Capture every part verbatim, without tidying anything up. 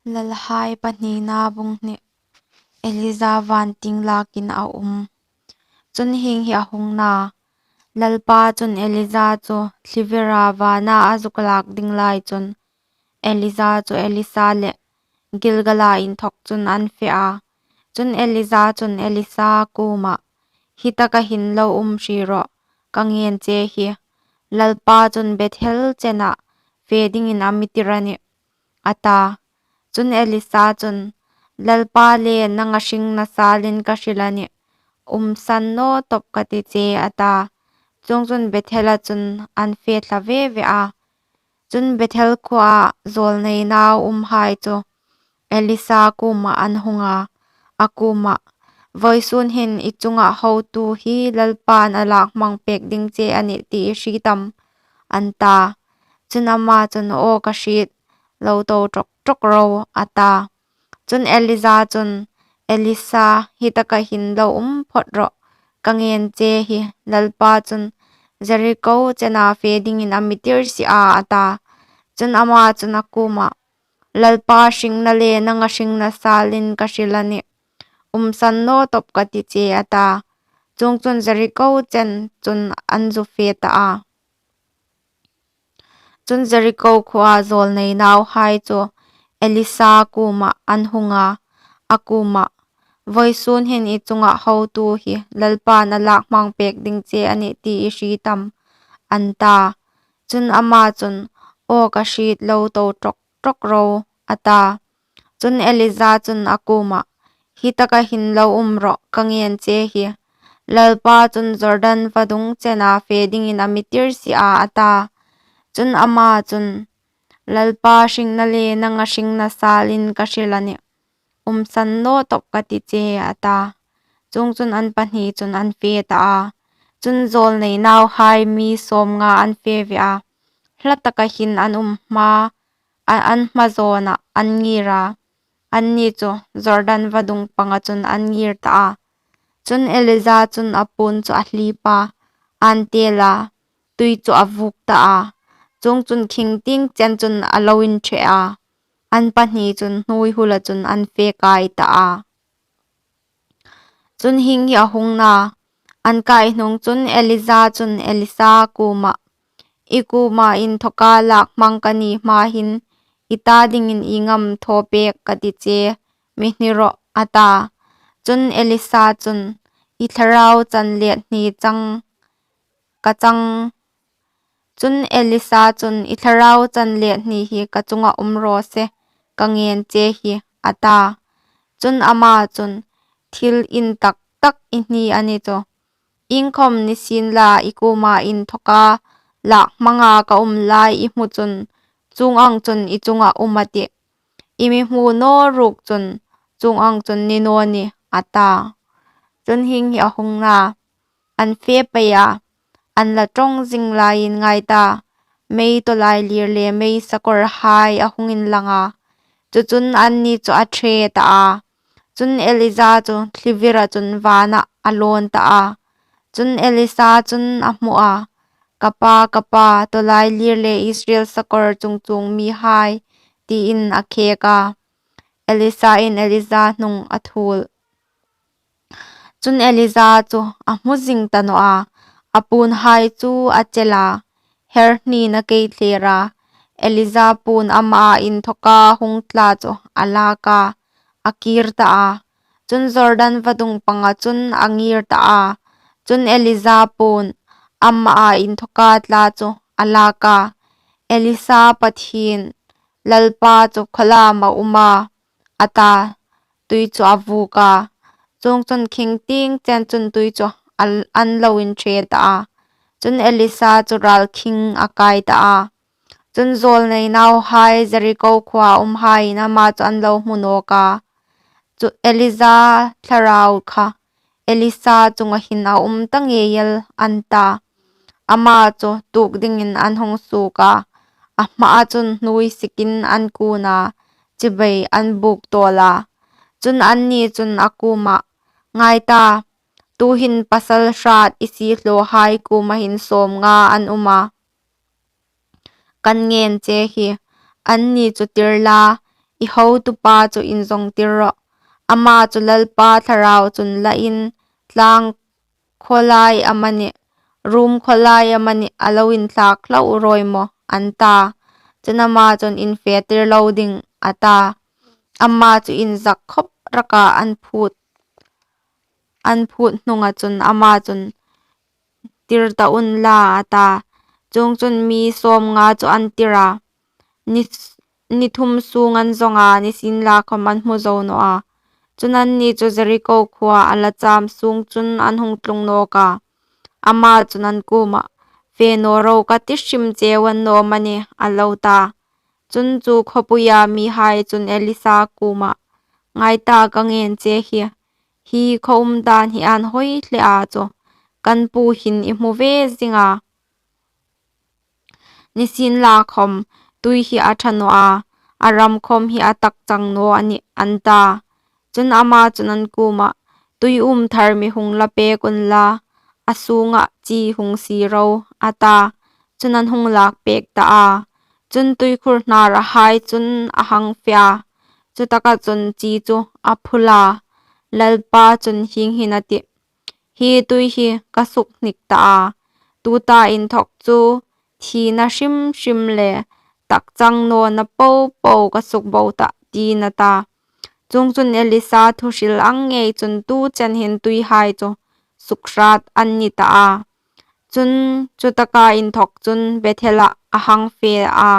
Lalhai pahnina bung hni. Elija vantieng lâkin a um. Chun hieng hi a hung na: Lalpa chun Elija chu thlivira vâna a zuk lâk ding lai chun Elija chu Elisa le Gilgala inthawk chun an fe a. Chun Elija chun Elisa kuomah, Hi taka hin lo um hri rawh, ka ngen che hi. Lalpa chun Bethel chenah fe dingin a mi tir a nih, a ta. Chun Elisa chun, Lalpa le nanga hringna sâlin ka hril a nih, umsan naw tawp ka ti che, a ta. Chuongchun Bethela chun an fe thla ve ve a. Chun Bethel khuoa zâwlnei nau umhai chu Elisa kuomah an hung a, a kuomah, Vawisun hin i chunga hotu hi Lalpain a lâk hmang pêk ding che a nih ti i hriet am? an ta. Chun ama chun, Aw, ka hriet, lo to ṭawk ṭawk ro, a ta. Chun Elija chun, Elisa, hi taka hin lo um phawt rawh, ka ngen che hi. Lalpa chun Jeriko chena fe dingin a mi tir si a, a ta. Chun ama chun a kuomah, Lalpa hringna le nanga hringna sâlin ka hril a nih, umsan naw tawp ka ti che, a ta. Chuongchun Jeriko chen chun an zu fe ta a. Chun Jeriko khuoa zâwlnei nauhai chu Elisa kuomah an hung a, a kuomah, Vawisun hin i chunga hotu hi Lalpain a lâk hmang pêk ding che a nih ti i hriet am? an ta. Chun ama chun, Aw, ka hriet, lo to ṭawk ṭawk ro, a ta. Chun Elija chun a kuomah, Hi taka hin lo um rawh, ka ngen che hi. Lalpa chun Jordan vadung chena fe dingin a mi tir si a, a ta. Chun ama chun, Lalpa hringna le nanga hringna sâlin ka hril a nih, umsan naw tawp ka ti che, a ta. Chuongchun an pahni chun an fe ta a. Chun zâwlnei nauhai mi sâwmnga an fe ve a, hla taka hin an um hma, a, an hma zâwnah an ngîr a. Anni chu Jordan vadung panga chun an ngîr ta a. Chun Elija chun a puon chu a hlip a, ân têl a, tui chu a vuok ta a. Chuongchun khingtieng chen chun a lo inṭhe a, an pahni chun hnuoi hula chun an fe kai ta a. Chun hieng hi a hung na: An kai hnung chun Elija chun Elisa kuomah, I kuoma inthawka lâk hmang ka ni hma hin i ta dingin ieng am thaw pêk ka ti che, mi hni rawh, a ta. Chun Elisa chun, I thlarau chan let hni chang ka chang Chun Elisa chun, I thlarau chan let hni hi ka chunga um raw se, ka ngen che hi, a ta. Chun ama chun, Thil intak tak i hni a ni chu. Iengkhawm ni sienla i kuoma inthawka lâk hmanga ka um lai i hmu chun, chuong ang chun i chunga um a tih. I mi hmu naw ruok chun, chuong ang chun ni naw nih, a ta. Chun hieng hi a hung na: An fe pei a, an la ṭawng zing laiin, ngai ta, mei tawlailîr le mei sakawrhai a hung inlang a. Chu chun anni chu a ṭhe ta a. Chun Elija chu thlivira chun vânah a lâwn ta a. Chun Elisa chun a hmu a, Ka pa, ka pa, tawlailîr le Israel sakawr chungchuong mihai, tiin a khêk a. Elisain Elija hnung a thuol. Chun Elija chu a hmu zing ta naw a, a puonhai chu a chel a, her hnin a kei thler a, Elija puon ama inthawka hung tla chu a lâk a, a kîr ta a. Chun Jordan vadung panga chun a ngîr ta a. Chun Elija puon ama inthawka tla chu a lâk a, Elisa Pathien Lalpa chu khawlam a um a, a ta. Tui chu a vuok a, chuongchun khingtieng chen chun tui chu a, an lo inṭhe ta a. Chun Elisa chu râl khing a kai ta a. Chun zâwlnei nauhai Jeriko khuoa umhaiin ama chu an lo hmu nâwk a. Chu Elija thlarau kha Elisa chunga hin a um ta ngei el, an ta. Ama chu tuok dingin an hung suok a, a hmaa chun hnuoi sikin an kûn a, chibai an bûk tâwl a. Chun anni chun a kuomah, Ngai ta, tuhin pasal hrât i siehlawhai kuoma hin sâwmnga an um a, kan ngen che hi. Anni chu tir la, i hotupa chu inzawngtir rawh. Ama chu Lalpa thlarau chun lain, tlâng khawlai amanih, Rum khawlai amanih a lo inthlâk hlauh rawi maw, an ta. Chun ama chun, Infetir lo ding, a ta. Ama chu inzak khawp raka an phût, an phût hnunga chun ama chun, Tir ta unla, a ta. Chuongchun mi sâwmnga chu an tir a, ni, ni thum sûng an zawng a, nisienlakhawm an hmu zo naw a. Chun anni chu Jeriko khuoa a la châm sûng chun an hung tlung nâwk a. Ama chun an kuomah, Fe naw ro, ka ti hrim cheu a ni naw am a ni? a lo ta. Chun chu khawpuia mihai chun Elisa kuomah, Ngai ta, ka ngên che hi, hi khaw um dân hi ân hawi hle a chu, kan pu hin i hmu ve zing a, nisienlakhawm tui hi a ṭha naw a, a ram khawm hi a tak chang naw a nih, an ta. Chun ama chun an kuomah, Tui um thar mi hung la pêk unla, a sûngah chi hung sie ro, a ta. Chun an hung lâk pêk ta a. Chun tuikhur hnârahai chun a hang fe a, chutaka chun chi chu a phul a. Lalpa chun hieng hin a tih, Hi tui hi ka sukhnik ta a, tuta inthawk chu thina hrim hrim le tak chang nawna po po ka sukbo tah, tiin, a ta. Chuongchun Elisa thuhril ang ngei chun tu chen hin tuihai chu sukhrât an ni ta a. Chun chutaka inthawk chun Bethelah a hang fe a.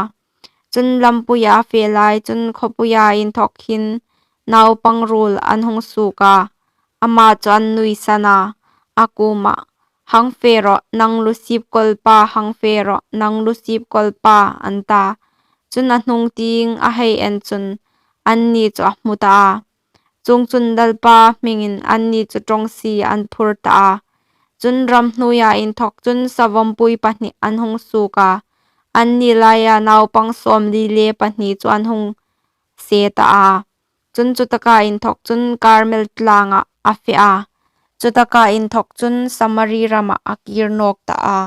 Chun lampuia a fe lai chun khawpuia inthawk hin naupang ruol an hung suok a, ama chu an nuisan a, a kuomah, Hang fe rawh, nang lusip kawlpa, hang fe rawh, nang lusip kawlpa, an ta. Chun a hnung tieng a hei en chun anni chu a hmu ta a. Chuongchun Lalpa hmingin anni chu ṭawngsie an phur ta a. Chun ramhnuoia inthawk chun savawmpui pahni an hung suok a, anni laia naupang sâwmli le pahni chu an hung se ta a. Chun chutaka inthawk chun Karmel tlângah a fe a, chutaka inthawk chun Samari ramah a kîr nâwk ta a.